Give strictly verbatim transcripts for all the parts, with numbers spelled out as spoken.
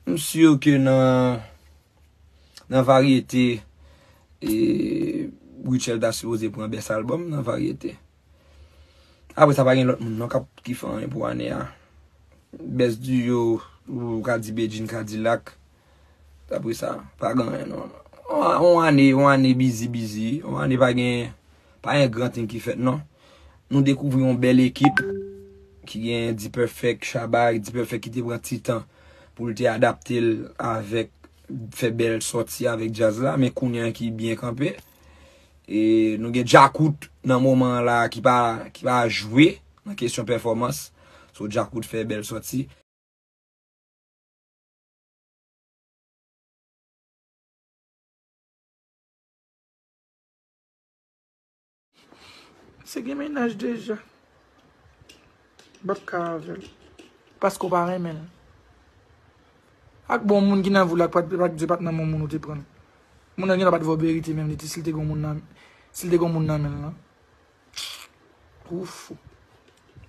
M si ke nan, nan varyete, e, Rutshelle ta sipoze pran best album nan varyete. Apre sa, pa gen lòt moun non k ap ki fè anyen pou ane a. Best duo, ou ka di Bedjine Kadilak. Apre sa, pa gen anyen non. On, on ane, on ane busy, busy. On ane pa gen, pa gen gran thing ki fèt non. Nou dekouvri yon bèl ekip ki gen D-Perfect, Shabba, D-Perfect ki te pran ti tan pou l te adapte l avèk fè bèl sòti avèk djaz la, men kounye a ki byen kanpe. E nou gen Djakout nan moman an la ki pa, ki pa jwe nan kesyon pèfòmans. So Djakout fè bèl sòti. Se gen mennaj deja. M p ap ka avè l. Paske w pa renmen l. Ak bon moun ki nan vi w la, k pa t, pa t, pa t nan men moun ou te pran l. Moun nan gen dwa pa t voye w verite menm, li te, si l te gen moun nan, si l te gen moun nan men l lan. Ou fou.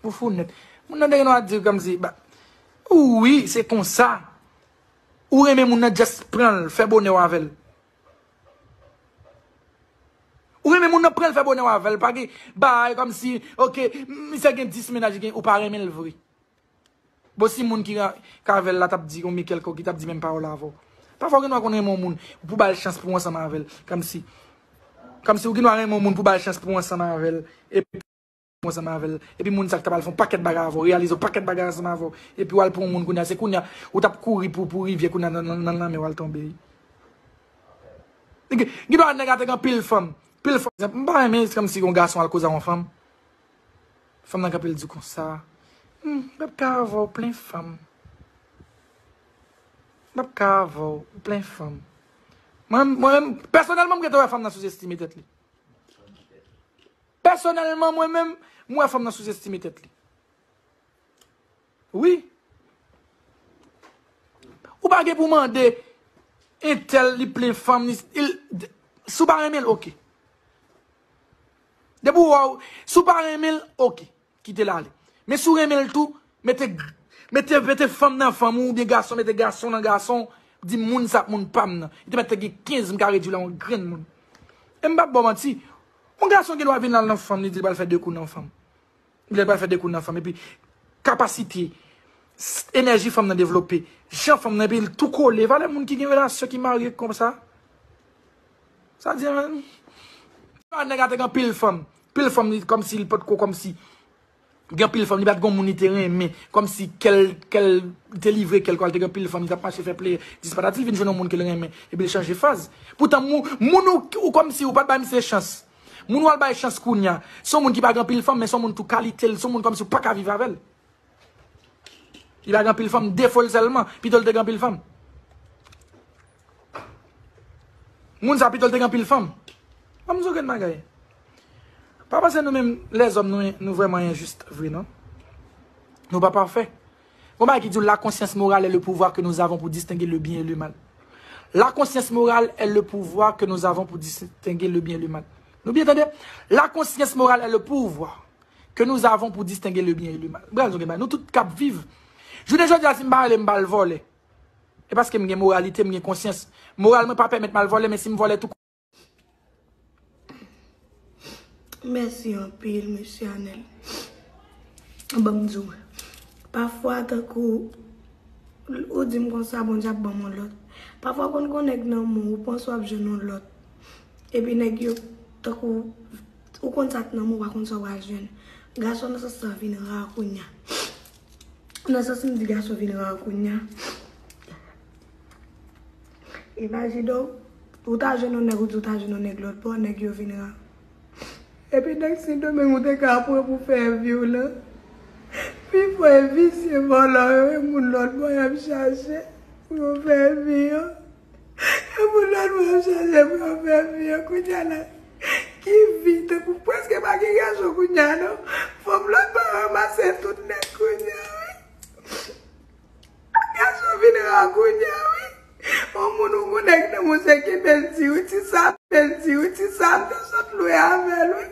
Ou fou nèt. Moun nan te gen dwa di w kòmsi, ba, wi, se konsa. Ou renmen moun nan, just pran l, fè bonè w avè l. Ou renmen moun nan, pran l, fè bonè w avè l. Pa gen bagay kòmsi, oke, misye gen dis mennaj, li gen, ou pa renmen l vre. Bon, si moun ki ra-, k avè l la t ap di yon men kèlkonk, li t ap di menm pawòl avè w. Pafwa, ou gen dwa konn renmen yon moun, pou ba l chans pou w ansanm avè l. Kòmsi, kòmsi ou gen dwa renmen yon moun pou ba l chans pou w ansanm avè l. Epi, ansanm avè l. Epi moun sa k t ap al fè yon pakèt bagay avè w, reyalize yon pakèt bagay ansanm avè w. Epi w al pran yon moun kounye a, se kounye a, ou t ap kouri pou, pou rivyè kounye a nan, nan, nan lanmè w al tonbe. Gen, gen dwa nèg la te gen anpil fanm. Pil fanm. M pa renmen kòmsi yon gason al koze a yon fanm. Fanm nan kanpe l di konsa. Hmm, m p ap ka avè w plen fanm. M p ap ka avè w plen fanm. Mwen, mwen menm, pèsonèlman, m gentan wè fanm nan souzestime tèt li. Pèsonèlman, mwen menm, m wè fanm nan souzestime tèt li. Wi. Ou pa gen pou mande entèl li plen fanm, li, il, si w pa renmen l, oke. Depi w wè w, si w pa renmen l, oke. Kite l ale. Men si w renmen l tou, mete, mete, mete fanm nan fanm ou, oubyen gason, mete gason nan gason, di moun sa ap moun pa m nan. Li te mèt te gen kenz, m ka redui l a yon grenn moun. E m p ap ba w manti, yon gason gen dwa vin al nan fanm, li di l pral fè de kou nan fanm. Li pral fè de kou nan fanm. Epi, kapasite, s-, enèji fanm nan devlope, jan fanm nan, epi l tou kole. Valè moun ki gen relasyon, ki marye konsa. Sa di, men, nèg la te gen anpil fanm. Pil fanm, li, kòmsi li potko, kòmsi. Gen anpil fanm, li pa t gon moun li te renmen. Kòmsi kè l, kè l te livre kè l, kwa l te gen anpil fanm, li t ap mache fè pleyè. Dispatati, li vin jwenn yon moun ke l renmen. Epi l chanje faz. Poutan, moun, moun ou, ou kòmsi ou pa t bay misye chans. Moun ou al bay chans kounye a. Se yon moun ki pa gen anpil fanm, men se yon moun tou kalite l. Se yon moun kòmsi ou pa ka viv avè l. Li pa gen anpil fanm, defo l sèlman. Pito l te gen anpil fanm. Moun sa pito l te gen anpil fanm. Ban m di w grenn bagay. Pa panse nou menm lèzòm nou, nou vrèman enjis vre non. Nou pa pafè. Gon bagay ki di w, la conscience morale est le pouvoir que nous avons pour distinguer le bien et le mal. La conscience morale est le pouvoir que nous avons pour distinguer le bien et le mal. Nou byen tande? La conscience morale est le pouvoir que nous avons pour distinguer le bien et le mal. Bral, nou tout k ap viv. Jounen jodi a, si m pa rele, m pa al vòlè. E paske m gen moralite, m gen konsyans. Moral mwen pa pèmèt m al vòlè, men si m vòlè tou. Mèsi anpil, mesye Anèl. Ban m di w, pafwa, tankou ou di m konsa, Bondye ap ban m yon lòt. Pafwa, konn gon nèg nan men w, ou panse w ap jwenn yon lòt. Epi nèg yo, tankou, ou konn sa k nan men w, ou pa konn sa w pral jwenn. Gason nan sans sa vin ra kounye a. Nan sans m di gason vin ra kounye a. Imajine w, ou ta jwenn yon nèg, ou di ou ta jwenn yon nèg lòt bò, nèg yo vin ra. Epi nèg Sendomeng ou te ka pran pou fè vi w lan. Pifò e visye vòlò yo, e moun lòt bò y ap chache pou yo fè vi yo. E moun lòt bò y ap chache pou yo fè vi yo. Kounye a la, ki vi, tankou prèske pa gen gason kounye a non. Fanm lòt bò ranmase tout nèt kounye a wi. Gason vin ra kounye a wi. On moun ou gon nèg nan men w se kenbe l di wi ti sa, bèl di wi ti sa, m te sot lwe avè l wi.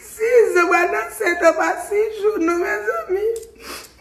Sis zan pral nan sèt an pa sis jou non mezanmi.